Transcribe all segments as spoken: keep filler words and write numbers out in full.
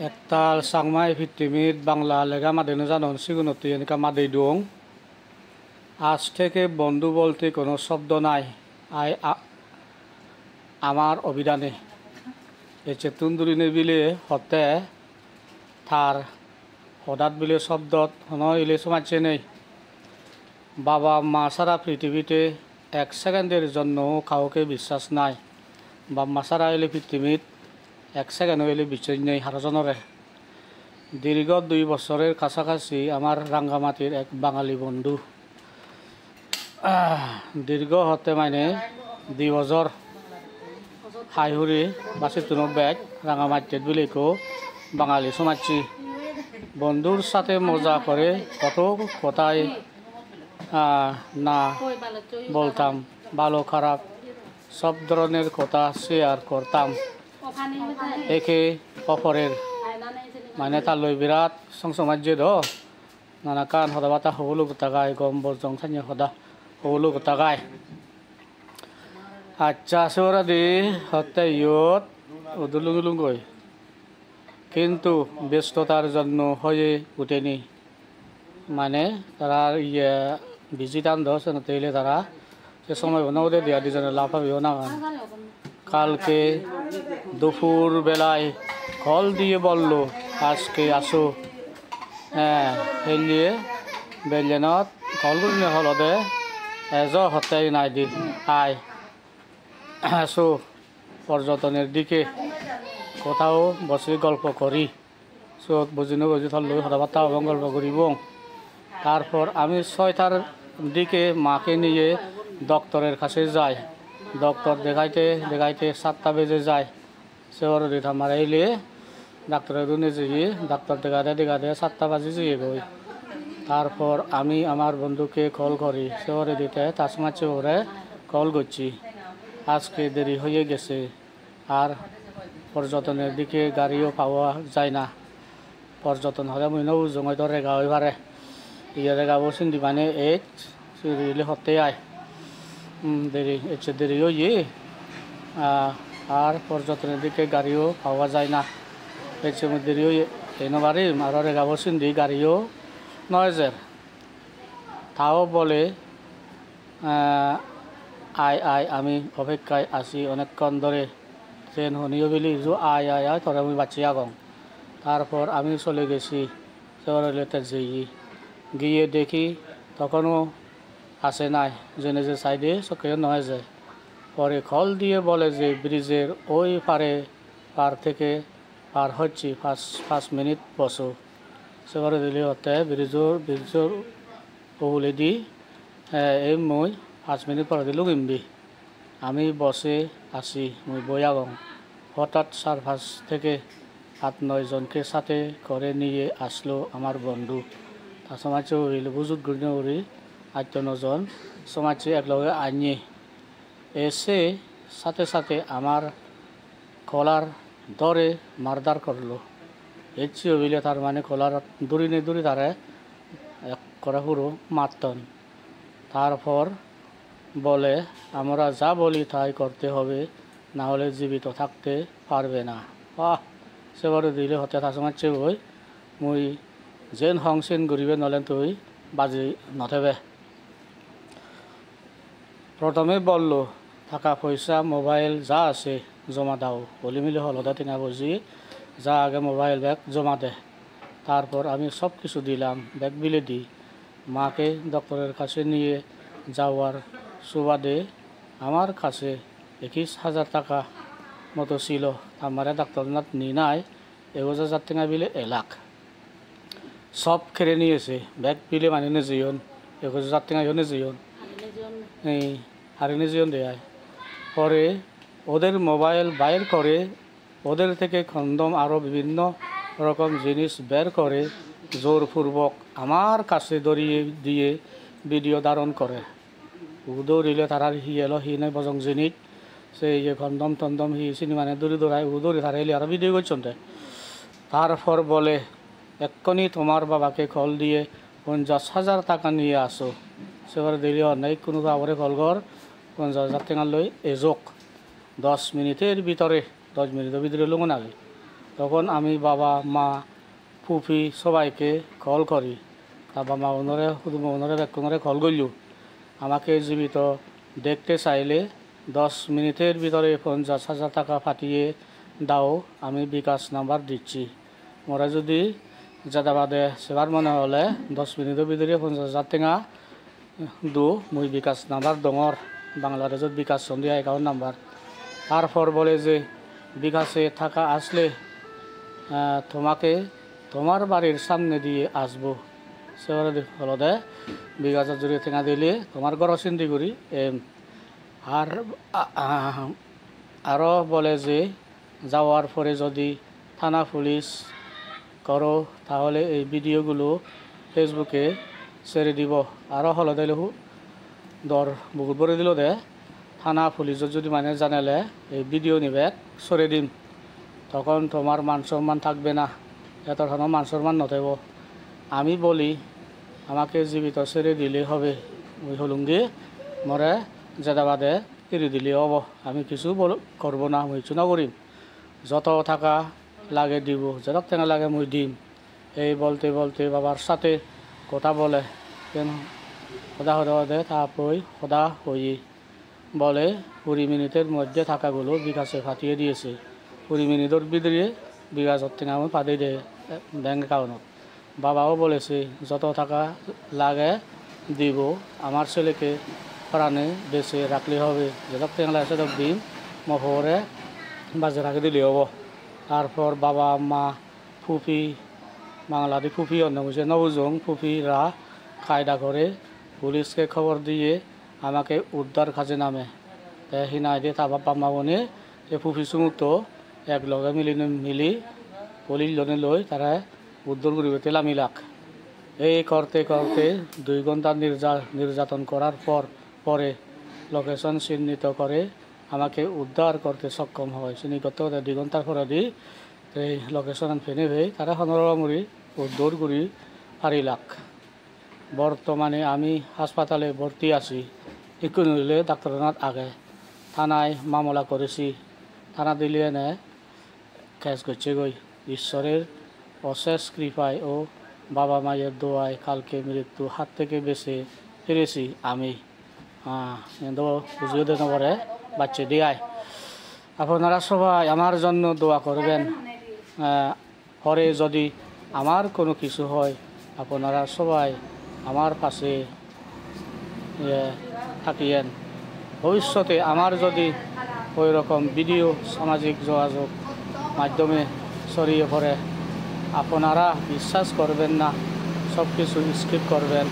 Ektal Changmai pittimit Bangla lega made no janon, sigunotte iyen ekka madei dong. আজ থেকে বন্ধু বলতে কোনো শব্দ নাই, আই আ-, আমার অভিধানে। Ecchettun durine bile hotte tar hodat bile sobdot hono ile somajje nei. বাবা মা ছাড়া পৃথিবীতে এক সেকেন্ডের জন্য কাউকে বিশ্বাস নাই। বাপ মা ছাড়া এলে পৃথিবীত এক সেকেন্ডও এলে বিশ্বাস নেই হারো জনরে। দীর্ঘ দুই বছরের কাছাকাছি আমার রাঙ্গামাটির এক বাঙালি বন্ধু, আহ, দীর্ঘ হতে মানে দুই বছর হাই হুরি বাসিতুনো ব্যাগ রাঙামাটিত বিলেকো বাঙালি সমাজছি বন্ধুর সাথে মজা করে কত কথাই, আহ, না বলতাম, ভালো খারাপ সব ধরনের কথা শেয়ার করতাম একে অপরের। মানে তার লই বিরাট সংসমাজ যে দো, নানাকান হদা বাতা হবলো গোতা গায়, গম বজং সান্য হদা হবলো গোতা গায়। আচ্ছা, সে ওরা দি হত্যা ইয়ত উদুলুং উলুং গই। কিন্তু ব্যস্ততার জন্য হয়ে ওঠেনি। মানে তারা ইয়ে ভিজিট আনতো, সেন তেইলে তারা সে সময় বন্ধ করে দিয়া দুজনে লাফাবিও না। কালকে দুপুর বেলায় কল দিয়ে বলল, আজকে আসো। হ্যাঁ, হেলিয়ে বেলজেনত কল করে হলো দে, এজো হতে নাই দিন, আয়, আসো, পর্যটনের দিকে কোথাও বসে গল্প করি। Sot buji no buji toloi hoda batta hobong, golpo guribong. তারপর আমি ছয়টার দিকে মাকে নিয়ে ডক্টরের কাছে যাই। ডক্টর দেখাইতে দেখাইতে সাতটা বেজে যায়। Se poredi ta mare ile ডাক্তারের রুমে যাই, ডাক্তার দেখাতে দেখাতে সাতটা বাজে যাই গই। তারপর আমি আমার বন্ধুকে কল করি, se poredi te ta somajje bore call করছি, আজকে দেরি হয়ে গেছে। আর পর্যটনের দিকে গাড়িও পাওয়া যায় না। পর্যটন হলে mui no bujong, হয়তো rega oi pare. Iye rega bo sindi mane ej, siri ile hotte ai. Hmm, deri, ecche deri oye. Ah, ar porjotoner dikke gariyo pawa jai na. Ecche mui deri oye, ei no parim, aro rega bo sindi gariyo no ejer. Tao bole, ah, ai, ai, ami opekkay achi onekkon dhore. Sen honiyo bili ijo ai, ai, ai, tore mui bacche agong. Tarpor ami chole gesi, se poredi te jeye. Giye dekhi, tokhonw ashe nai, jene je saide sokkeyo no eje. Pore call diye bole je bridge-er oi pare, par theke par hocche, pas, pas minute boso. Se poredi hotte bridge-or, bridge-or uguredi, eh, ei mui pas minute poredi lungim de. আমি বসে আছি, mui boi agong. হঠাৎ চার পাঁচ থেকে আট নয় জনকে সাথে করে নিয়ে আসলো আমার বন্ধু. Ta somajje bo bile bujut gurinei guri atto no jon somajje ekloge anye. এসে সাথে সাথে আমার কলার ধরে মারধর করলো. Ecche bile tar mane kolar durinei duri tare ekkore puro matton. তারপর বলে, আমরা যা বলি তাই করতে হবে, না হলে জীবিত থাকতে পারবে না. Ah, se poredi hotte ta somajje boi, mui jen hong sen guribe, nole tui baji no thebe. প্রথমে বলল, টাকা পয়সা মোবাইল যা আছে জমা দাও. Holi mile holo de tenga poije ja age mobile bek joma de. তারপর আমি সব কিছু দিলাম, bek bile di. মাকে ডক্টরের কাছে নিয়ে যাওয়ার সুবাদে আমার কাছে একুশ হাজার টাকা মতো ছিল. Ta mare daktor nat ninai egoj hajar tenga bile elak. সব কেড়ে নিয়েছে, bek bile mane nejeyon, egoj hajar tenga yo nejeyon. Ei, hari nejeyon de ai. পরে ওদের মোবাইল বাইর করে ওদের থেকে কন্ডম আরও বিভিন্ন রকম জিনিস বের করে জোরপূর্বক আমার কাছে ধরিয়ে দিয়ে ভিডিও ধারণ করে. Udo urile tarar hi elo hi nei bojong jinis, se iye kondom tondom hi sini mane duri durai udo uri tara eli aro video gocchon de. তারপর বলে, এক্ষুনি তোমার বাবাকে কল দিয়ে পঞ্চাশ হাজার টাকা নিয়ে আসো. Se poredi hille honne ikkunu babore call gor, ponjash hajar tenga loi ejok. দশ মিনিটের ভিতরে, দশ মিনিটের ভিতরে lungon age. তখন আমি বাবা, মা, ফুফি সবাইকে কল করি। তা বাবা মা ওনারে, হুদুমা ওনারে, বেক্কুনরে কল করলু। আমাকে জীবিত দেখতে চাইলে দশ মিনিটের ভিতরে পঞ্চাশ হাজার টাকা পাঠিয়ে দাও, আমি বিকাশ নাম্বার দিচ্ছি। মোরে যদি যেটা বাদে সেবার মনে হলে দশ মিনিটের ভিতরে পঞ্চাশ হাজার টাকা দু, মুই বিকাশ নাম্বার দঙর, বাংলাদেশত বিকাশ সন্ধি অ্যাকাউন্ট নাম্বার। তারপর বলে যে বিকাশে টাকা আসলে, আহ, তোমাকে তোমার বাড়ির সামনে দিয়ে আসবো। সে বাদে হলদে বিকাশত যদি টাকা দিলে তোমার ঘর সিন্ধি করি এম। আর আ-, আ-, আরও বলে যে যাওয়ার পরে যদি থানা পুলিশ করো, তাহলে এই ভিডিওগুলো ফেসবুকে ছেড়ে দিব। আরও হলদে লেহু দর বুকুত ভরে দিল দে, থানা পুলিশও যদি মানে জানালে এই ভিডিও নিবে সরে দিম, তখন তোমার মান সম্মান থাকবে না, এত কোনো মান সম্মান নথেব। আমি বলি, আমাকে জীবিত ছেড়ে দিলে হবে, ওই হলুঙ্গি মরে যেটা বাদে এড়ি দিলে হবো, আমি কিছু বল-, করবো না, আমি কিছু না করিম। যত টাকা লাগে দিব, যত টাকা লাগে মুই দিম। এই বলতে বলতে বাবার সাথে কথা বলে, কেন কথা হতে হতে তারপরে কথা হই বলে কুড়ি মিনিটের মধ্যে টাকাগুলো বিকাশে পাঠিয়ে দিয়েছে। কুড়ি মিনিটের ভিতরে বিকাশ থেকে আমি পাঠিয়ে দেয় ব্যাংক অ্যাকাউন্টত। বাবাও বলেছে, "যত টাকা লাগে দিব, আমার ছেলেকে প্রাণে বেঁচে রাখলে হবে, যত টাকা লাগে সেটা দিন, মফরে বাজে রাখে দিলে হবো।" তারপর বাবা, মা, ফুফি, বাংলাদেশ ফুফি অন্য বুঝে নবুজং ফুফিরা কায়দা করে পুলিশকে খবর দিয়ে আমাকে উদ্ধার কাজে নামে। তে হিনাইদে তা বাবা মা বনে এ ফুফি সুমুক্ত এক লগে মিলি মিলি পুলিশ লনে লই তারা উদ্ধার করিবে তেলা মিলাক। এই করতে করতে দুই ঘন্টা নির্যা-, নির্যাতন করার পর, পরে লোকেশন চিহ্নিত করে আমাকে উদ্ধার করতে সক্ষম হয়। চিনি করতে করতে দুই ঘন্টার পরে দি এই লোকেশন ফেনে হয়ে তারা পনেরো মুড়ি উদ্ধার করি পারিলাক। বর্তমানে আমি হাসপাতালে ভর্তি আছি। একটু নইলে ডাক্তারখানাত আগে থানায় মামলা করেছি। থানা দিলে এনে কেস করছে গই। ঈশ্বরের অশেষ কৃপায় ও বাবা মায়ের দোয়ায় কালকে মৃত্যু হাত থেকে বেঁচে ফিরেছি আমি। আহ, কিন্তু বুঝিয়ে দিতে পারে বাচ্চা দিয়ে আয়। আপনারা সবাই আমার জন্য দোয়া করবেন। আহ, পরে যদি আমার কোনো কিছু হয়, আপনারা সবাই আমার পাশে, এ, থাকিয়েন। ভবিষ্যতে আমার যদি ওই রকম ভিডিও সামাজিক যোগাযোগ মাধ্যমে ছড়িয়ে পড়ে, আপনারা বিশ্বাস করবেন না, সব কিছু স্কিপ করবেন।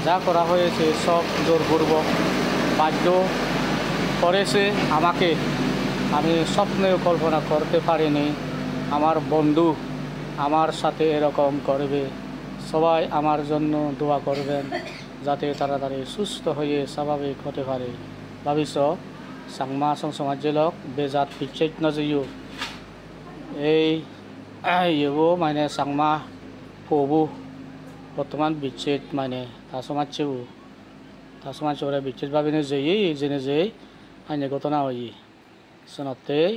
যা করা হয়েছে সব জোরপূর্বক, বাধ্য করেছে আমাকে। আমি স্বপ্নেও কল্পনা করতে পারিনি আমার বন্ধু আমার সাথে এরকম করবে। সবাই আমার জন্য দোয়া করবেন, যাতে তাড়াতাড়ি সুস্থ হয়ে স্বাভাবিক হতে পারে। ভাবিস, চাংমা সং সমাজ জেলক বেজাত পিছেত না যাইও। এই, এই, ইয়েবো মানে চাংমা পবু বর্তমান বিচ্ছেদ মানে তা সমাজ সেবু, তা সমাজ সেবরে বিচ্ছেদ ভাবিনে যেই, জেনে যেই, আইনে ঘটনা হই। Senottei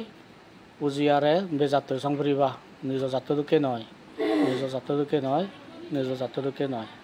ujiare bejattoi song puriba, nijo jatto dokke noi, nijo jatto dokke noi, nijo jatto dokke noi.